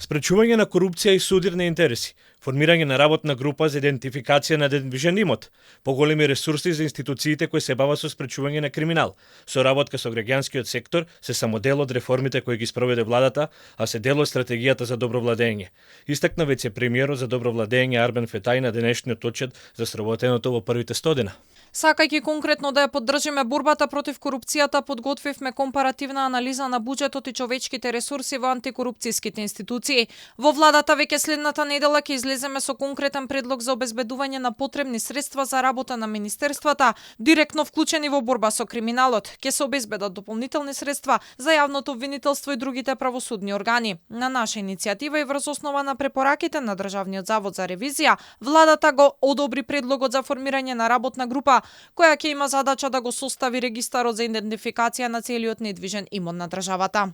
Спречување на корупција и судирни интереси, формирање на работна група за идентификација на недвижен имот, поголеми ресурси за институциите кои се бават со спречување на криминал, соработка со граѓанскиот сектор се само дел од реформите кои ги спроведе владата, а се дел од стратегијата за добро владење. Истакна вице-премиерот за добро владење Арбен Фетај на денешниот отчет за сработеното во првите 100 дена. Сакајќи конкретно да ја поддржиме борбата против корупцијата, подготвивме компаративна анализа на буџетот и човечките ресурси во антикорупцијските институции. Во владата веќе следната недела ќе излеземе со конкретен предлог за обезбедување на потребни средства за работа на министерствата, директно вклучени во борба со криминалот. Ќе се обезбедат дополнителни средства за јавното обвинителство и другите правосудни органи. На наша иницијатива и врз основа на препораките на Државниот завод за ревизија, владата го одобри предлогот за формирање на работна група која ќе има задача да го состави регистарот за идентификација на целиот недвижен имот на државата.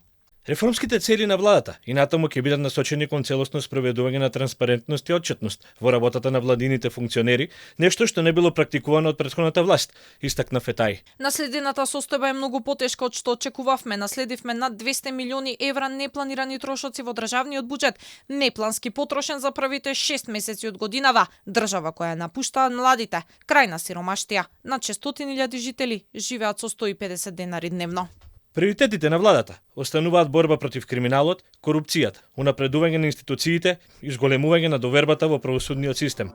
Реформските цели на владата и натаму ќе бидат насочени кон целосно спроведување на транспарентност и отчетност во работата на владините функционери, нешто што не било практикувано од претходната власт, истакна Фетај. Наследената состојба е многу потешка од што очекувавме. Наследивме над 200 милиони евра непланирани трошоци во државниот буџет, неплански потрошен за првите 6 месеци од годинава, држава која напуштаат младите, крајна сиромаштија, над 600.000 жители живеат со 150 денари дневно. Приоритетите на владата остануваат борба против криминалот, корупцијата, унапредување на институциите и зголемување на довербата во правосудниот систем.